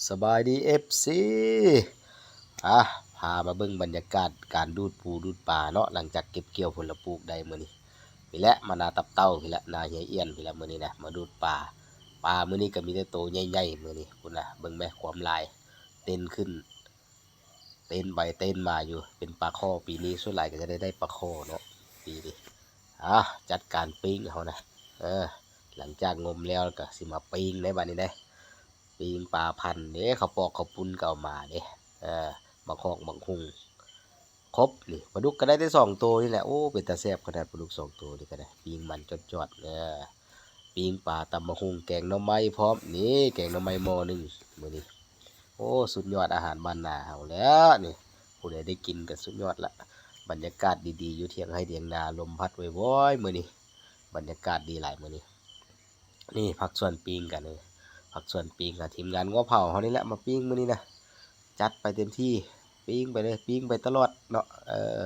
ສະບາຍດີ ເອັຟຊີ ອ່າ ພາມາເບິ່ງບັນຍາກາດການດູດປູດູດປາເນາະ ຫຼັງຈາກເກັບກ່ຽວຜົນລະປູກໄດ້ມື້ນີ້. ນີ້ແຫຼະ ມານາຕັບເຕົ່າ ນີ້ແຫຼະ ນາເຮຍອຽນ ນີ້ແຫຼະ ມື້ນີ້ນະ ມາດູດປາ. ປາມື້ນີ້ກໍມີແຕ່ໂຕໃຫຍ່ໆ ມື້ນີ້ ພຸ້ນນະ ເບິ່ງແມະ ຄວາມຫຼາຍ ເຕັ້ນຂຶ້ນ ເຕັ້ນໄປເຕັ້ນມາຢູ່ ເປັນປາຄໍ່. ປີນີ້ສ່ວນຫຼາຍກໍຈະໄດ້ ໄດ້ປາຄໍ່ເນາະ ປີນີ້. ອ່າ ຈັດການປີ້ງເຮົານະ ເອີ ຫຼັງຈາກງົມແລ້ວ ແລ້ວກໍຊິມາປີ້ງໃນບັດນີ້ເດ້. ປີ້ງປາພັນເດ້ ເຂົ້າປອກເຂົ້າປຸ້ນກໍເອົາມາເດ້ ເອີ ບັກຮອກບັກຮຸ່ງ ຄົບນີ້. ປາດຸກກໍໄດ້ແຕ່ສອງໂຕນີ້ແຫຼະ. ໂອ້ ເປັນຕາແຊບຂະໜາດ ປາດຸກສອງໂຕນີ້ກໍໄດ້ ປີ້ງມັນຈອດໆ ເອີ ປີ້ງປາ ຕຳບັກຫຸ່ງ ແກງໜໍ່ໄມ້ພ້ອມ. ນີ້ ແກງໜໍ່ໄມ້ໝໍ້ໜຶ່ງມື້ນີ້. ໂອ້ ສຸດຍອດອາຫານບ້ານນາເຮົາແລ້ວນີ້. ຜູ້ໃດໄດ້ກິນກໍສຸດຍອດລະ. ບັນຍາກາດດີໆ ຢູ່ຖຽງໄຮ່ຖຽງນາ ລົມພັດວອຍໆ ມື້ນີ້ ບັນຍາກາດດີຫຼາຍມື້ນີ້. ນີ້ ພາກສ່ວນປີ້ງກັນນີ້ ພາກສ່ວນປີ້ງ ທີມງານງົວເຜົາເຮົານີ້ແຫຼະ ມາປີ້ງມື້ນີ້ນະ. ຈັດໄປເຕັມທີ່ ປີ້ງໄປເລີຍ ປີ້ງໄປຕະຫຼອດເນາະ. ເອີ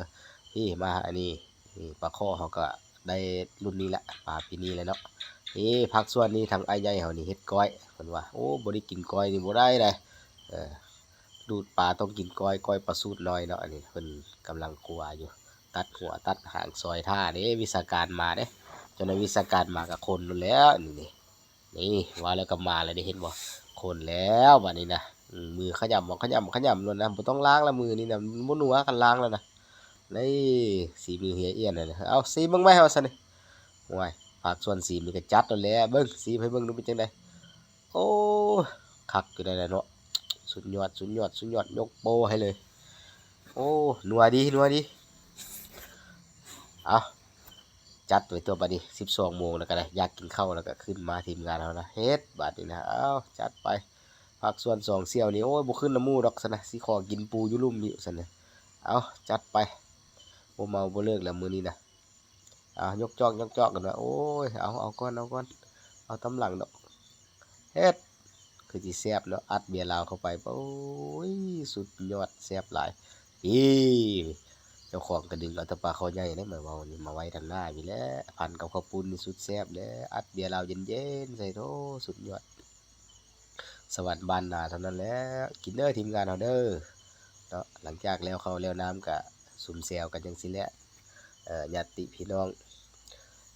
ນີ້ ມາອັນນີ້ ນີ້ ປາຄໍ່ເຮົາກໍໄດ້ລຸ້ນນີ້ແຫຼະ ປາປີນີ້ແຫຼະເນາະ. ນີ້ ພາກສ່ວນນີ້ ທາງອ້າຍໃຫຍ່ເຮົານີ້ເຮັດກ້ອຍ ເພິ່ນວ່າ. ໂອ້ ບໍ່ໄດ້ກິນກ້ອຍນີ້ບໍ່ໄດ້ເດ້ ເອີ ດູດປາຕ້ອງກິນກ້ອຍ ກ້ອຍປາສູດນ້ອຍເນາະ. ອັນນີ້ເພິ່ນກຳລັງຂົ້ວຢູ່ ຕັດຫົວຕັດຫາງ ຊອຍຖ້າເດ້ ວິຊາການມາເດ້. ເຈົ້ານາຍວິຊາການມາກໍຄົນໂລດແລ້ວ ນີ້ ນີ້ ນີ້ ວ່າແລ້ວກໍມາແລ້ວເດ້ ເຫັນບໍ່ ຄົນແລ້ວບັດນີ້ນະ. ອືມ ມືຂະຫຍຳ ຂະຫຍຳ ຂະຫຍຳໂລດນະ ບໍ່ຕ້ອງລ້າງລະ ມືນີ້ນະ ມັນບໍ່ນົວຄັນລ້າງແລ້ວນະ. ນີ້ ສີມືເຮຍອຽນນະ ເອົາ ຊີມເບິ່ງໄວ້ເຮົາຊັ້ນນີ້. ໂອ້ຍ ພາກສ່ວນຊີມນີ້ກໍຈັດໂລດແຫຼະ. ເບິ່ງ ຊີມໃຫ້ເບິ່ງດູເປັນຈັ່ງໃດ. ໂອ້ ຄັກຢູ່ໄດ໋ລະເນາະ ສຸດຍອດ ສຸດຍອດ ສຸດຍອດ ຍົກໂປ້ໃຫ້ເລີຍ. ໂອ້ ນົວດີ ນົວດີ. ເອົາ ຈັດໄວ້ຕົວະ ບັດນີ້ສິບສອງໂມງແລ້ວກໍໄດ້ ຢາກກິນເຂົ້າແລ້ວກໍຂຶ້ນມາ ທີມງານເຮົານະ ເຮັດບາດນີ້ນະ. ເອົາ ຈັດໄປ ພາກສ່ວນສອງສ່ຽວນີ້ ໂອ້ຍ ບໍ່ຂຶ້ນນຳໝູ່ດອກຊັ້ນນະ ຊິຂໍກິນປູຢູ່ລຸ່ມນີ້ຊັ້ນນະ. ເອົາ ຈັດໄປ ບໍ່ເມົາບໍ່ເລີກແລ້ວມື້ນີ້ນະ. ເອົາ ຍົກຈອກ ຍົກຈອກກັນວ່າ ໂອ້ຍ ເອົາ ເອົາກ່ອນ ເອົາກ່ອນ ເອົາຕາມຫຼັງດອກ. ເຮັດ ຄືຊິແຊບເນາະ ອັດເບຍລາວເຂົ້າໄປ ໂອ້ຍ ສຸດຍອດ ແຊບຫຼາຍ. ອີ ເຈົ້າຂອງກະດຶງເອົາແຕ່ປາຄໍ່ໃຫຍ່ເດ້ ມາເວົ້ານີ້ ມາໄວ້ທາງໜ້າພີ້ແຫຼະ ພັນກັບເຂົ້າປຸ້ນນີ້ສຸດແຊບແລ້ວ ອັດເບຍລາວເຢັນໆໃສ່ ໂທ້ ສຸດຍອດ. ສະຫວັນບ້ານນາເທົ່ານັ້ນແຫຼະ ກິນເດີທີມງານເຮົາເດີເນາະ. ຫຼັງຈາກແລ້ວເຂົ້າແລ້ວນ້ຳກະຊຸມແຊວກັນຈັ່ງຊີ້ແຫຼະ ເອີ ຍາດຕິພີ່ນ້ອງ.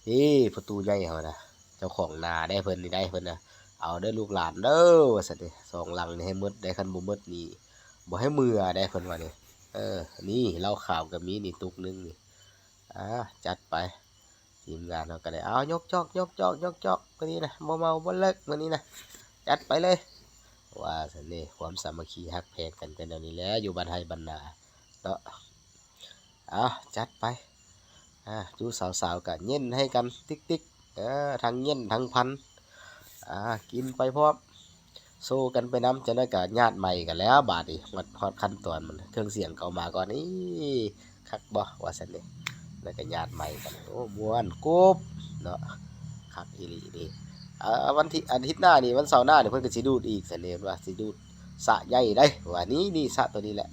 ເອີ ພໍ່ຕູ້ໃຫຍ່ເຮົານະ ເຈົ້າຂອງນາໄດ໋ ເພິ່ນນີ້ໄດ໋ ເພິ່ນນະ ເອົາເດີລູກຫຼານເດີ ວ່າຊັ້ນເດ ສອງຫຼັງນີ້ໃຫ້ໝົດໄດ໋ ຄັນບໍ່ໝົດນີ້ບໍ່ໃຫ້ເມືອໄດ໋ ເພິ່ນວ່ານີ້. ເອີ ນີ້ເຫຼົ້າຂາວກໍມີນີ້ຕຸກໜຶ່ງນີ້. ອ່າ ຈັດໄປ ທີມງານເຮົາກໍໄດ້ ເອົາ ຍົກຈອກ ຍົກຈອກ ຍົກຈອກ ມື້ນີ້ນະ ບໍ່ເມົາບໍ່ເລີກມື້ນີ້ນະ ຈັດໄປເລີຍ ວ່າຊັ້ນເດ. ຄວາມສາມັກຄີຮັກແພງກັນກໍແນວນີ້ແຫຼະ ຢູ່ບ້ານໄຮ່ບ້ານນາເນາະ. ເອົາ ຈັດໄປ ອ່າ ຈຸສາວໆກໍເຢັນໃຫ້ກັນຕິກໆ ເອີ ທັງເຢັນທັງພັນ ອ່າ ກິນໄປພ້ອມ ໂຊກັນໄປນຳ. ຈັກໜ້ອຍກໍຍາດໄມກັນແລ້ວບາດນີ້ ຮອດ ຮອດຂັ້ນຕອນມັນ ເຄື່ອງສຽງເຂົ້າມາກ່ອນ ອີ ຄັກບໍ່ ວ່າຊັ້ນເດ ແລ້ວກໍຍາດໄມກັນ. ໂອ້ ມ່ວນກຸບເນາະ ຄັກອີ່ຫຼີເດ. ເອີ ວັນທີ ອາທິດໜ້ານີ້ ວັນເສົາໜ້ານີ້ ເພິ່ນກໍຊິດູດອີກຊັ້ນເດ ວ່າຊິດູດສະໃຫຍ່ໄດ໋ ວ່ານີ້ ນີ້ສະໂຕນີ້ແຫຼະ